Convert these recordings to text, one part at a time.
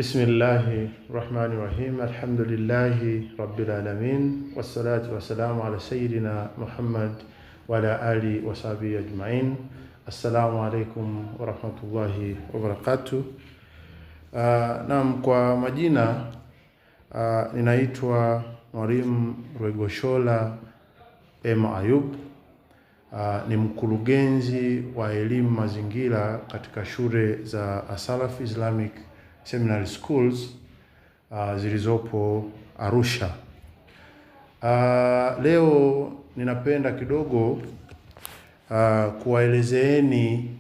Bismillahi rahmani rahim, alhamdulillahi rabbil alamin, wassalatu wassalamu ala sayyidina Muhammad wa ala ali wa sahbihi ajmain. Assalamu alaikum warahmatullahi wabarakatuh. Naam, kwa majina ninaitwa Mwalimu Rwegoshola M. Ayub. Ni mkurugenzi wa elimu mazingira katika shule za As-Salafi Islamic Seminary Schools zilizopo Arusha. Leo ninapenda kidogo kuwaelezeeni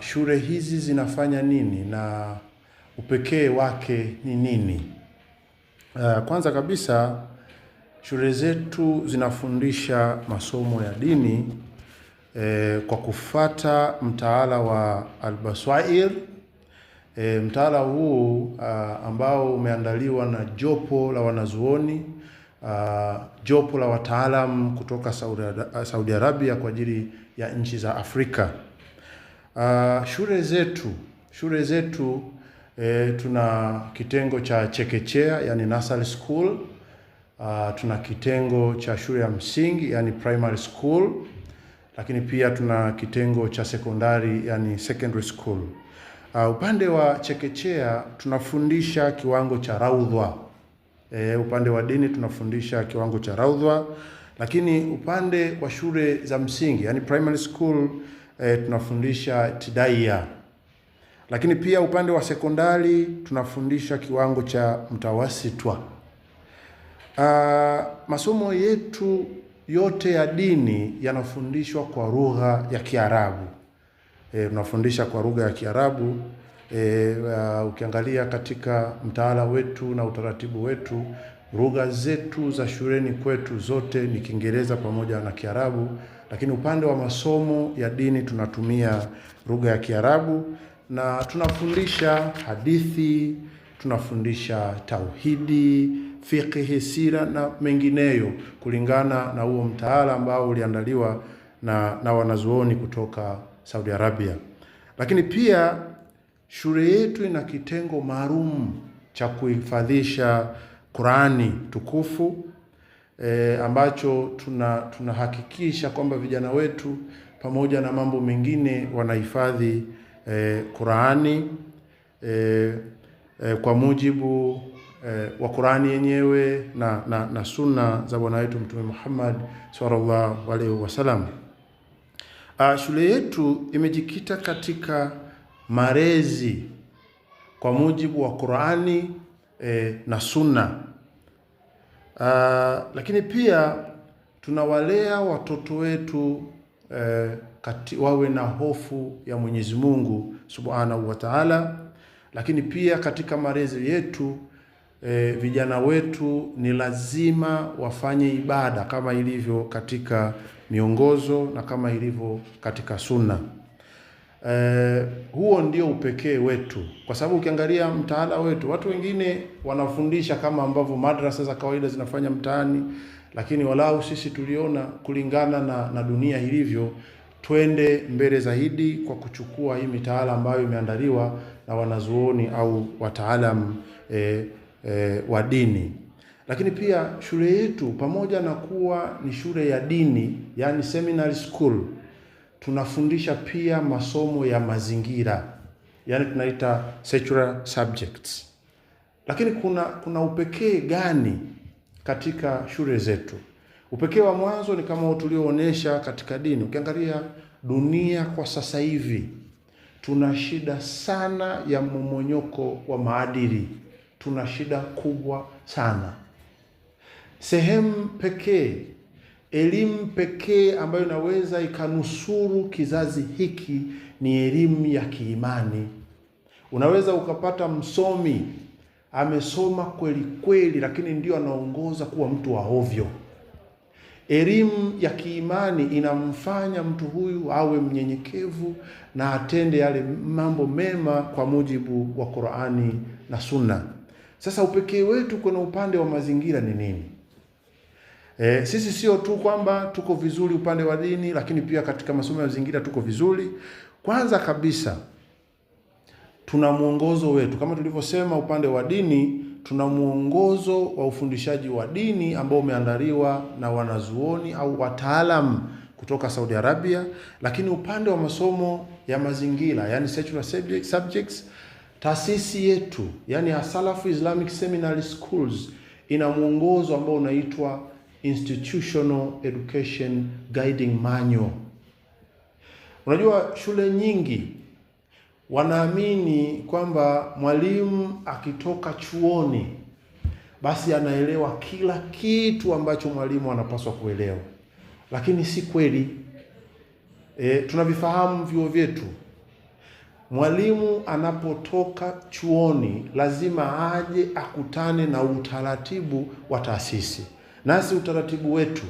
shule hizi zinafanya nini na upekee wake ni nini. Kwanza kabisa shule zetu zinafundisha masomo ya dini kwa kufata mtaala wa Al-Basair. Mtaala huu ambao umeandaliwa na jopo la wanazuoni, jopo la wataalamu kutoka Saudi Arabia kwa ajili ya nchi za Afrika. Shule zetu tuna kitengo cha chekechea, yani nursery school. Tuna kitengo cha shule ya msingi, yani primary school, lakini pia tuna kitengo cha sekondari, yani secondary school. Upande wa chekechea tunafundisha kiwango cha raudhwa. Upande wa dini tunafundisha kiwango cha raudhwa, lakini upande wa shule za msingi, yani primary school, tunafundisha tidaia. Lakini pia upande wa sekondari tunafundisha kiwango cha mtawasitwa. Masomo yetu yote ya dini yanafundishwa kwa lugha ya Kiarabu. Tunafundisha kwa lugha ya Kiarabu. Ukiangalia katika mtaala wetu na utaratibu wetu, lugha zetu za shuleni kwetu zote ni Kiingereza pamoja na Kiarabu, lakini upande wa masomo ya dini tunatumia lugha ya Kiarabu na tunafundisha hadithi, tunafundisha tauhidi, fiqhi, sira na mengineyo kulingana na huo mtaala ambao uliandaliwa na wanazuoni kutoka Saudi Arabia. Lakini pia shule yetu ina kitengo maalum cha kuhifadhisha Qurani tukufu, ambacho tunahakikisha kwamba vijana wetu pamoja na mambo mengine wanahifadhi Qurani kwa mujibu wa Qurani yenyewe na sunna za bwana wetu Mtume Muhammad sallallahu alaihi wasallam. Shule yetu imejikita katika malezi kwa mujibu wa Qurani na sunna. Lakini pia tunawalea watoto wetu wawe na hofu ya Mwenyezi Mungu Subhanahu wa Ta'ala. Lakini pia katika malezi yetu vijana wetu ni lazima wafanye ibada kama ilivyo katika miongozo na kama ilivyo katika sunna. Huo ndio upekee wetu, kwa sababu ukiangalia mtaala wetu, watu wengine wanafundisha kama ambavyo madrasa za kawaida zinafanya mtaani, lakini walau sisi tuliona kulingana na dunia ilivyo, twende mbele zaidi kwa kuchukua hii mitaala ambayo imeandaliwa na wanazuoni au wataalamu wa dini. Lakini pia shule yetu pamoja na kuwa ni shule ya dini, yani seminary school, tunafundisha pia masomo ya mazingira, yani tunaita secular subjects. Lakini kuna upekee gani katika shule zetu? Upekee wa mwanzo ni kama tulioonyesha katika dini. Ukiangalia dunia kwa sasa hivi tuna shida sana ya mmomonyoko wa maadili. Tuna shida kubwa sana. Sehemu pekee, elimu pekee ambayo inaweza ikanusuru kizazi hiki ni elimu ya kiimani. Unaweza ukapata msomi amesoma kweli kweli, lakini ndio anaongoza kuwa mtu wa ovyo. Elimu ya kiimani inamfanya mtu huyu awe mnyenyekevu na atende yale mambo mema kwa mujibu wa Qur'ani na Sunna. Sasa upekee wetu kwenye upande wa mazingira ni nini? Sisi sio tu kwamba tuko vizuri upande wa dini, lakini pia katika masomo ya mazingira tuko vizuri. Kwanza kabisa Tuna mwongozo wetu kama tulivyosema, upande wa dini tuna mwongozo wa ufundishaji wa dini ambao umeandaliwa na wanazuoni au wataalamu kutoka Saudi Arabia, lakini upande wa masomo ya mazingira, yani secular subjects, taasisi yetu yani As-Salafi Islamic Seminary Schools ina mwongozo ambao unaitwa Institutional Education Guiding Manual. Unajua, shule nyingi wanaamini kwamba mwalimu akitoka chuoni basi anaelewa kila kitu ambacho mwalimu anapaswa kuelewa, lakini si kweli. Tunavifahamu vyuo vyetu. Mwalimu anapotoka chuoni lazima aje akutane na utaratibu wa taasisi. Nasi utaratibu wetu,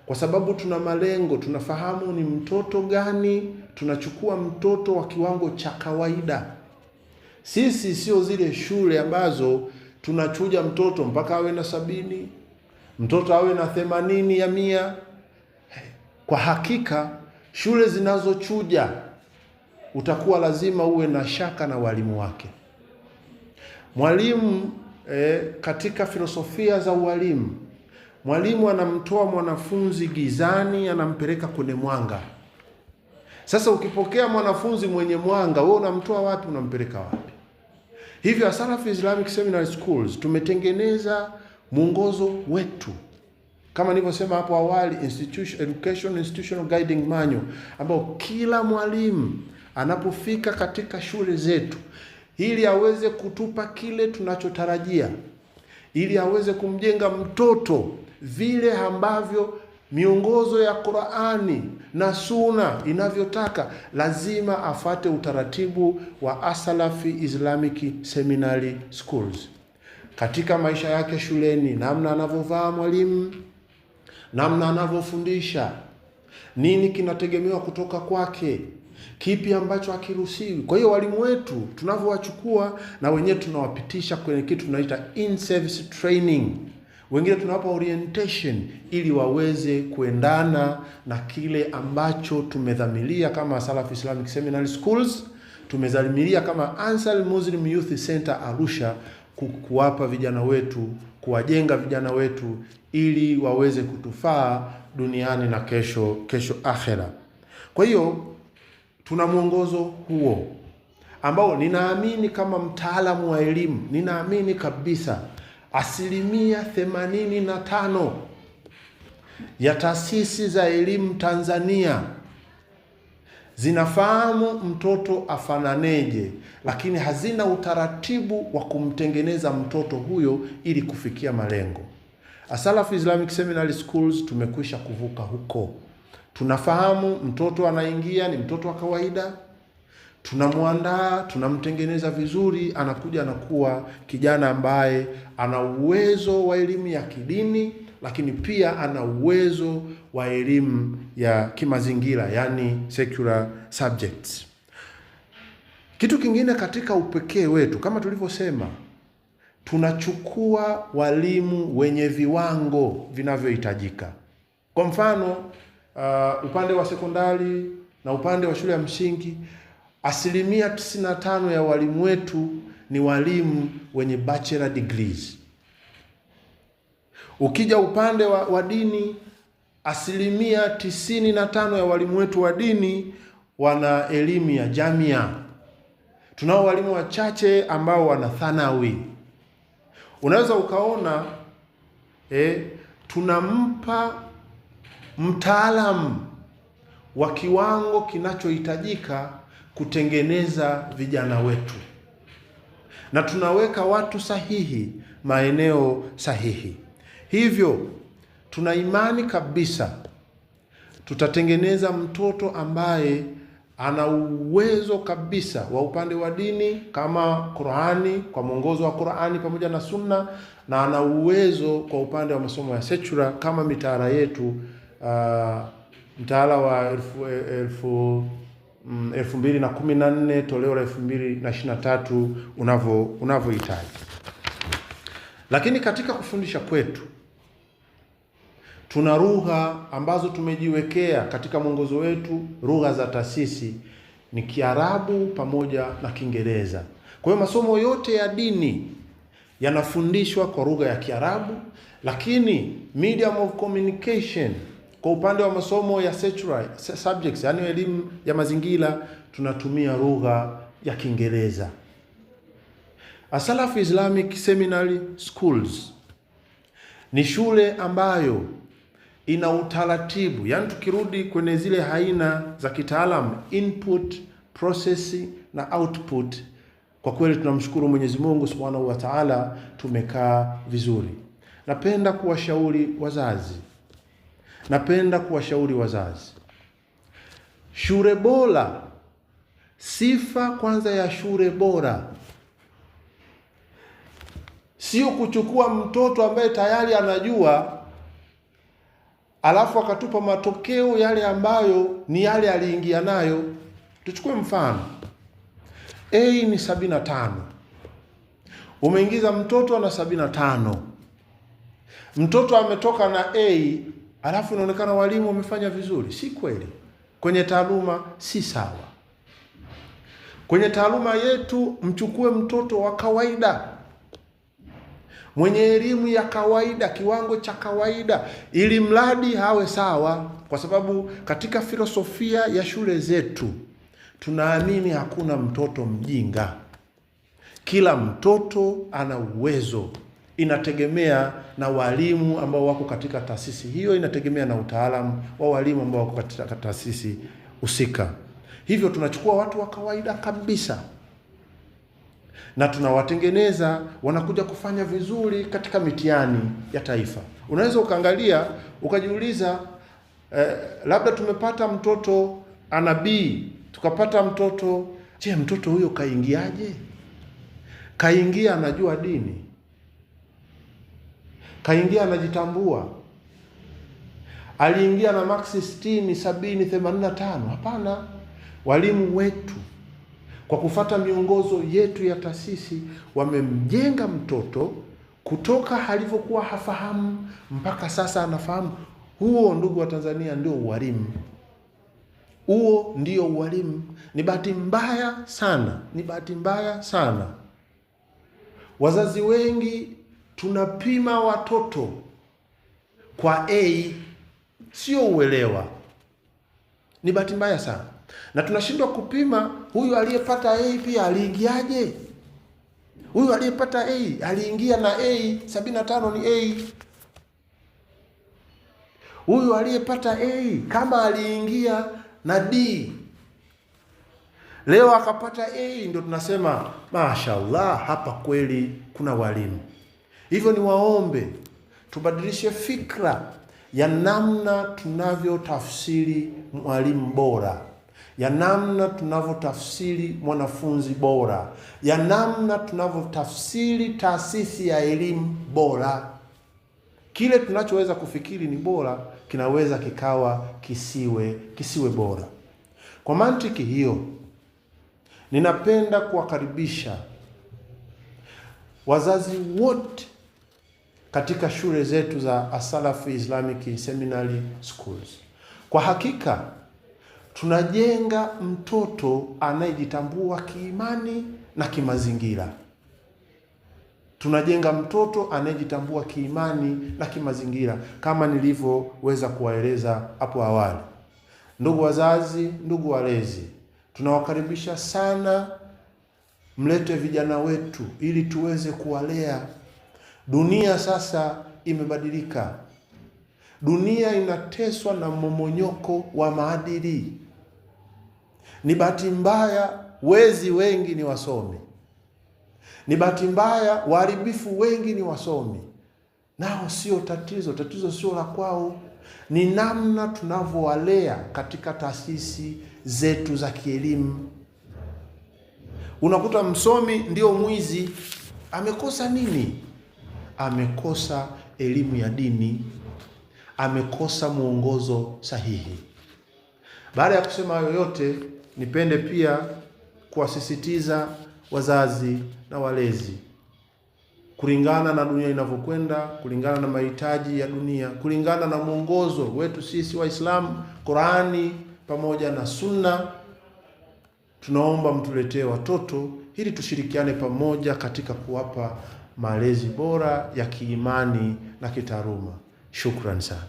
kwa sababu tuna malengo, tunafahamu ni mtoto gani, tunachukua mtoto wa kiwango cha kawaida. Sisi sio zile shule ambazo tunachuja mtoto mpaka awe na 70, mtoto awe na 80 ya 100. Kwa hakika shule zinazochuja utakuwa lazima uwe na shaka na walimu wake. Mwalimu katika filosofia za ualimu, mwalimu anamtoa mwanafunzi gizani, anampeleka kwenye mwanga. Sasa ukipokea mwanafunzi mwenye mwanga, wewe unamtoa wapi? Unampeleka wapi? Hivyo As-Salafi Islamic Seminary Schools tumetengeneza mwongozo wetu kama nilivyosema hapo awali, Education Institutional Guiding Manual, ambao kila mwalimu anapofika katika shule zetu, ili aweze kutupa kile tunachotarajia, ili aweze kumjenga mtoto vile ambavyo miongozo ya Qur'ani na Sunna inavyotaka, lazima afate utaratibu wa As-Salafi Islamic Seminary Schools katika maisha yake shuleni, namna anavyovaa mwalimu, namna anavyofundisha, nini kinategemewa kutoka kwake, kipi ambacho hakiruhusiwi. Kwa hiyo walimu wetu tunavyowachukua na wenyewe tunawapitisha kwenye kitu tunaita in-service training. Wengine tunawapa orientation ili waweze kuendana na kile ambacho tumedhamiria kama As-Salafi Islamic Seminary Schools, tumedhamiria kama Ansar Muslim Youth Center Arusha, kuwapa vijana wetu, kuwajenga vijana wetu ili waweze kutufaa duniani na kesho akhera. Kwa hiyo tuna mwongozo huo ambao ninaamini kama mtaalamu wa elimu, ninaamini kabisa 85% ya taasisi za elimu Tanzania zinafahamu mtoto afananeje, lakini hazina utaratibu wa kumtengeneza mtoto huyo ili kufikia malengo. As-Salafi Islamic Seminary Schools tumekwisha kuvuka huko. Tunafahamu mtoto anaingia ni mtoto wa kawaida, tunamuandaa, tunamtengeneza vizuri, anakuja anakuwa kijana ambaye ana uwezo wa elimu ya kidini, lakini pia ana uwezo wa elimu ya kimazingira, yani secular subjects. Kitu kingine katika upekee wetu, kama tulivyosema, tunachukua walimu wenye viwango vinavyohitajika. Kwa mfano, upande wa sekondari na upande wa shule ya msingi, 95% ya walimu wetu ni walimu wenye bachelor degrees. Ukija upande wa dini, 95% ya walimu wetu wa dini wana elimu ya jamia. Tunao walimu wachache ambao wana thanawi. Unaweza ukaona tunampa mtaalamu wa kiwango kinachohitajika kutengeneza vijana wetu, na tunaweka watu sahihi maeneo sahihi. Hivyo tuna imani kabisa tutatengeneza mtoto ambaye ana uwezo kabisa wa upande wa dini kama Qur'ani, kwa mwongozo wa Qur'ani pamoja na Sunna, na ana uwezo kwa upande wa masomo ya secular kama mitaala yetu, mtaala wa 2014 toleo la 2023 unavyohitaji. Lakini katika kufundisha kwetu tuna lugha ambazo tumejiwekea katika mwongozo wetu. Lugha za taasisi ni Kiarabu pamoja na Kiingereza, Kwa hiyo masomo yote ya dini yanafundishwa kwa lugha ya Kiarabu, lakini medium of communication kwa upande wa masomo ya secular subjects, yani elimu ya mazingira, tunatumia lugha ya Kiingereza. As-Salafi Islamic Seminary Schools ni shule ambayo ina utaratibu, yani tukirudi kwenye zile aina za kitaalamu, input, processing na output, kwa kweli tunamshukuru Mwenyezi Mungu Subhanahu wa Ta'ala, tumekaa vizuri. Napenda kuwashauri wazazi, napenda kuwashauri wazazi, shule bora, sifa kwanza ya shule bora sio kuchukua mtoto ambaye tayari anajua alafu akatupa matokeo yale ambayo ni yale aliingia nayo. Tuchukue mfano, A ni 75, umeingiza mtoto ana 75, mtoto ametoka na A, alafu inaonekana walimu wamefanya vizuri. Si kweli, kwenye taaluma si sawa. Kwenye taaluma yetu mchukue mtoto wa kawaida mwenye elimu ya kawaida, kiwango cha kawaida, ili mradi hawe sawa, kwa sababu katika filosofia ya shule zetu tunaamini hakuna mtoto mjinga, kila mtoto ana uwezo. Inategemea na walimu ambao wako katika taasisi hiyo, inategemea na utaalamu wa walimu ambao wako katika taasisi husika. Hivyo tunachukua watu wa kawaida kabisa na tunawatengeneza wanakuja kufanya vizuri katika mitihani ya taifa. Unaweza ukaangalia ukajiuliza, labda tumepata mtoto ana B, tukapata mtoto, je, mtoto huyo kaingiaje? Kaingia anajua dini? Kaingia anajitambua? Aliingia na maksi 60, 70, 85? Hapana. Walimu wetu kwa kufata miongozo yetu ya taasisi wamemjenga mtoto kutoka alivyokuwa hafahamu mpaka sasa anafahamu. Huo, ndugu wa Tanzania, ndio ualimu. Huo ndio ualimu. Ni bahati mbaya sana, ni bahati mbaya sana, wazazi wengi tunapima watoto kwa A, sio uelewa. Ni bahati mbaya sana, na tunashindwa kupima huyu aliyepata A pia aliingiaje? Huyu aliyepata A aliingia na A 75 ni A. Huyu aliyepata A kama aliingia na D leo akapata A, ndio tunasema mashallah, hapa kweli kuna walimu. Hivyo ni waombe tubadilishe fikra ya namna tunavyotafsiri mwalimu bora, ya namna tunavyotafsiri mwanafunzi bora, ya namna tunavyotafsiri taasisi ya elimu bora. Kile tunachoweza kufikiri ni bora kinaweza kikawa kisiwe bora. Kwa mantiki hiyo, ninapenda kuwakaribisha wazazi wote katika shule zetu za As-Salafi Islamic Seminary Schools. Kwa hakika tunajenga mtoto anayejitambua kiimani na kimazingira. Tunajenga mtoto anayejitambua kiimani na kimazingira kama nilivyoweza kuwaeleza hapo awali. Ndugu wazazi, ndugu walezi, tunawakaribisha sana, mlete vijana wetu ili tuweze kuwalea. Dunia sasa imebadilika. Dunia inateswa na mmomonyoko wa maadili. Ni bahati mbaya wezi wengi ni wasomi. Ni bahati mbaya waharibifu wengi ni wasomi. Nao sio tatizo, tatizo sio la kwao. Ni namna tunavyowalea katika taasisi zetu za kielimu. Unakuta msomi ndio mwizi. Amekosa nini? Amekosa elimu ya dini, amekosa mwongozo sahihi. Baada ya kusema hayo yote, nipende pia kuwasisitiza wazazi na walezi, kulingana na dunia inavyokwenda, kulingana na mahitaji ya dunia, kulingana na mwongozo wetu sisi Waislamu, Qurani pamoja na Sunna, Tunaomba mtuletee watoto ili tushirikiane pamoja katika kuwapa malezi bora ya kiimani na kitaaluma. Shukran sana.